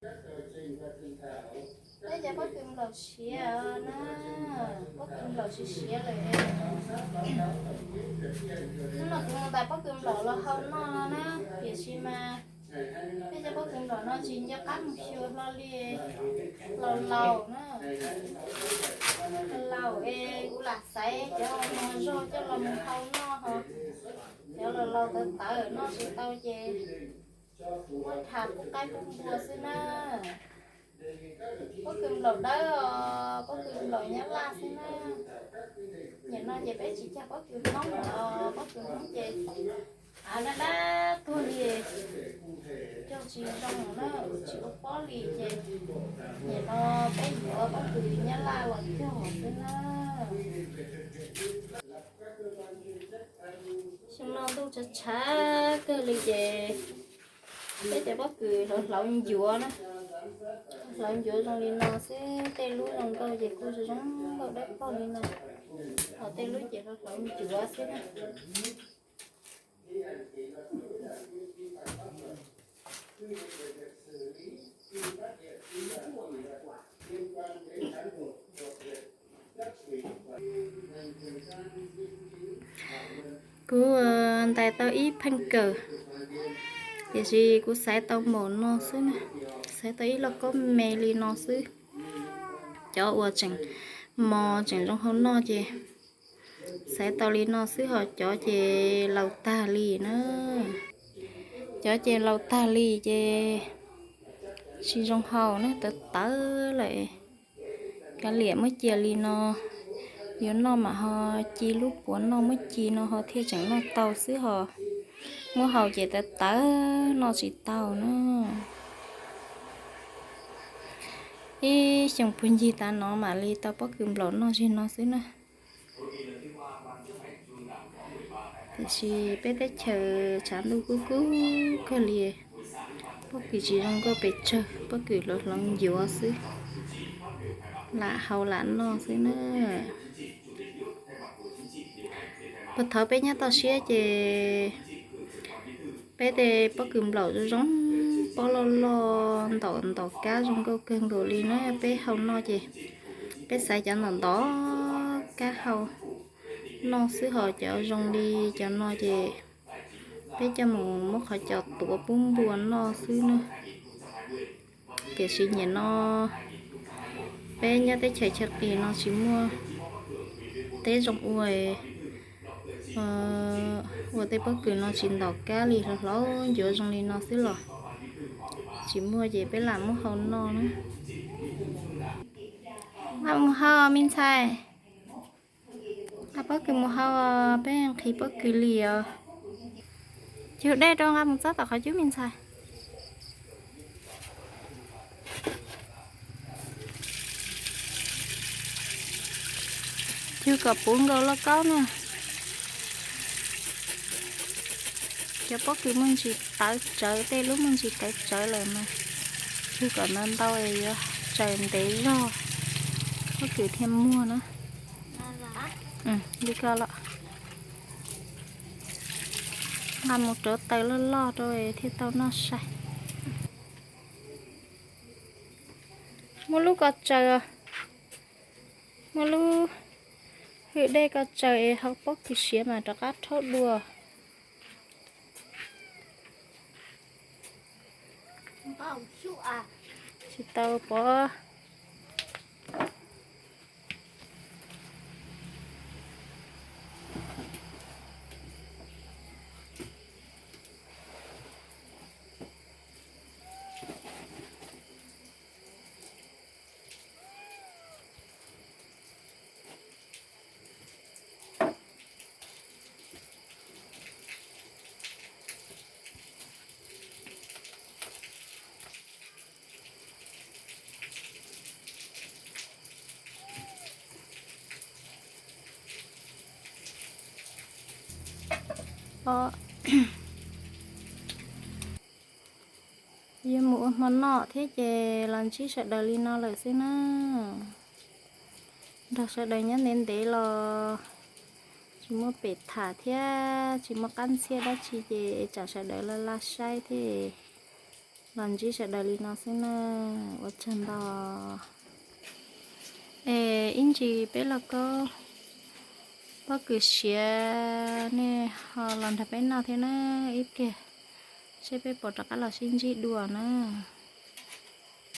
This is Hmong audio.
Peb cov pob kws nplaum siav na, pob kws nplaum siav siav lawm. Hnub no kuv mus ntais pob kws nplaum los hau noj no na, tiam sis mas peb cov pob kws nplaum no tsis nco qab mus xyuas hlo li, laus laus na, laus es kuv lam xaiv cov no zog coj los mus hau noj ho, cov laus laus tawv tawv noj tsis tau ces muab tham pub qaib pub npua xwb na. Pob kws nplaum dawb os, pob kws nplaum Nyab Laj xwb na. Nim no ces peb tsis cog pob kws Hmoob os, pob kws Hmoob ces av dab dab tuag li, cog tsis zoo na, tsis ua pob li ces nim no peb yuav pob kws Nyab Laj los cog xwb na. Xyoo no ntuj tshav tshav kawg li ces peb cov pob kws hlauv hlauv ncuav na, hlauv ncuav zoo li no xwb, tej lub zoo nkauj ces kuj zoo nkauj dawb paug li no, ho tej lub ces hlauv hlauv ncuav xwb na. Kuv ntais tau ib pheej kawm, tiam sis kuv xaiv tau maum no xwb na, xaiv tau ib lauj kaub me li no xwb. Cov uas tseem mos tseem zoo hau noj ces xaiv tau li no xwb, ho cov ces laus tag li na. Cov ces laus tag li ces tsis zoo hau na, tawv tawv lawm. Kav liam muab cia li no, yuav noj mam ho ci lub puav noj, muab ci no ho thiaj tseem noj tau xwb, ho muab hau ces tawv tawv noj tsis tau na. Ib xyoo puag ncig tav no mam li tau pob kws nplaum noj zig no xwb na. Tiam sis peb teb chaws tshav ntuj kub kub kawg li, pob kws tsis zoo nkauj pes tsawg, pob kws hlauv hlauv ncuav xwb, lam hau lam noj xwb na. Puag thaud peb nyob toj siab ces peb tej pob kws nplaum zoo zoo, pob loj loj ntaus ntaus kab zoo nkauj kawg nkaus li na. Peb hau noj ces peb xaiv cov ntaus ntaus kab hau noj xwb, ho cov zoo li cov no ces peb coj mus muab qhov cos tuav pub npua noj xwb na. Tiam sis nim no peb nyob teb chaws chaw qis no tsis muaj teb zoo ua, ua tej pob kws no tsis ntaus kab li, hlauv hlauv ncuav zoo li no xwb los tsis muaj ces peb lam muab hau noj na. Nqa mus hau me ntxhais, nqa pob kws mus hau, peb nqhis pob kws li os. Cug dej rau nqa mus txob tom qhov cub me ntxhais. Cug kom puv nkaus lauj kaub na. Cov pob kws muaj ntsis tawv tsawv, tej lub muaj ntsis tawv tsawv lawm mas cug kom ntau ntau es yuav tsaws ntev zog, pob kws thiaj muag na. Li ko los nqa mus rauv taws loj loj rau thiaj tau noj sai. Muaj lub ko tsaws, muaj lub hwj dej ko tsaws es hau pob kws siav mas rov qab rhaub dua. Tsis tau pov. Yuav mus ua hmo noj thiab ces los ntsib sawv daws li no lawm xwb na. Nrog sawv daws nyob ntev ntev los tsis muaj pem tham thiab tsis muaj qab ntxhiab dab tsi ces tsam sawv daws laj laj saib thiab. Los ntsib sawv daws li no xwb na, ua tsaug ntau. Es ib ntsis peb los koj pob kws siav nej ho los nrog peb noj thiab na, ib pliag seb peb puas rov qab los sib ntsib dua na.